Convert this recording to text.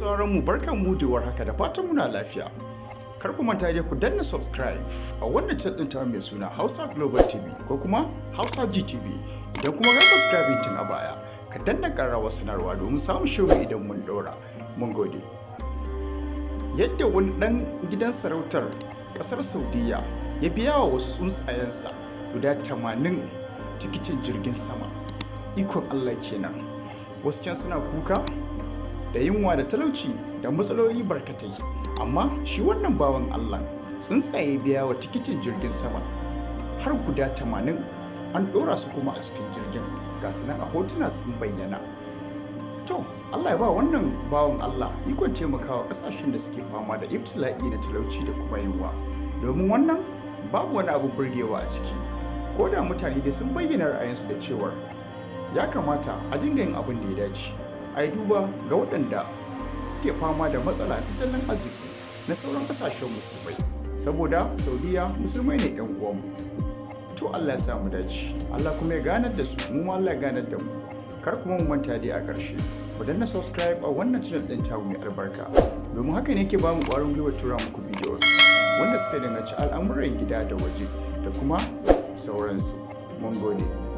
Sauraron mu, barkan mu da warhaka, da fatan muna lafiya. Kar ku manta dai ku danna subscribe a wannan channel ɗin ta mai suna Hausa Global TV ko kuma Hausa GTV. Idan kuma ka subscribe tun a baya, ka danna ƙararrawar sanarwa domin samun shirin idan mun ɗora. Mun gode. Yadda wani ɗan gidan sarautar ƙasar Saudiya ya biya wa wasu tsuntsayensa guda 80 tikitin jirgin sama. Ikon Allah kenan. Wasu can suna kuka da yunwa da talauci da matsaloli barkatai, amma shi wannan bawan Allah tsuntsaye biya wa tikitin jirgin sama har guda 80. An ɗora su kuma a cikin jirgin, ga su nan a hotuna sun bayyana. To, Allah ya ba wannan bawan Allah ikon taimakawa ƙasashen da suke fama da ibtila'i na talauci da kuma yunwa, domin wannan babu wani abin burgewa a ciki. Ko da mutane dai sun bayyana ra'ayinsu da cewar ya kamata a dinga yin abin da ya dace, a yi duba ga waɗanda suke fama da matsala tattalin arziki na sauran ƙasashen Musulmai, saboda Saudiya Musulmai ne 'yan uwanmu. To, Allah ya sa mu dace, Allah kuma ya ganar da su, mu ma Allah ya ganar da mu. Kar kuma mu manta dai, a ƙarshe ku danna subscribe a wannan channel ɗin tamu mai albarka, domin haka ne ke ba mu ƙwarin gwiwa tura muku videos wanda suka danganci al'amuran gida da waje da kuma sauransu. Mun gode.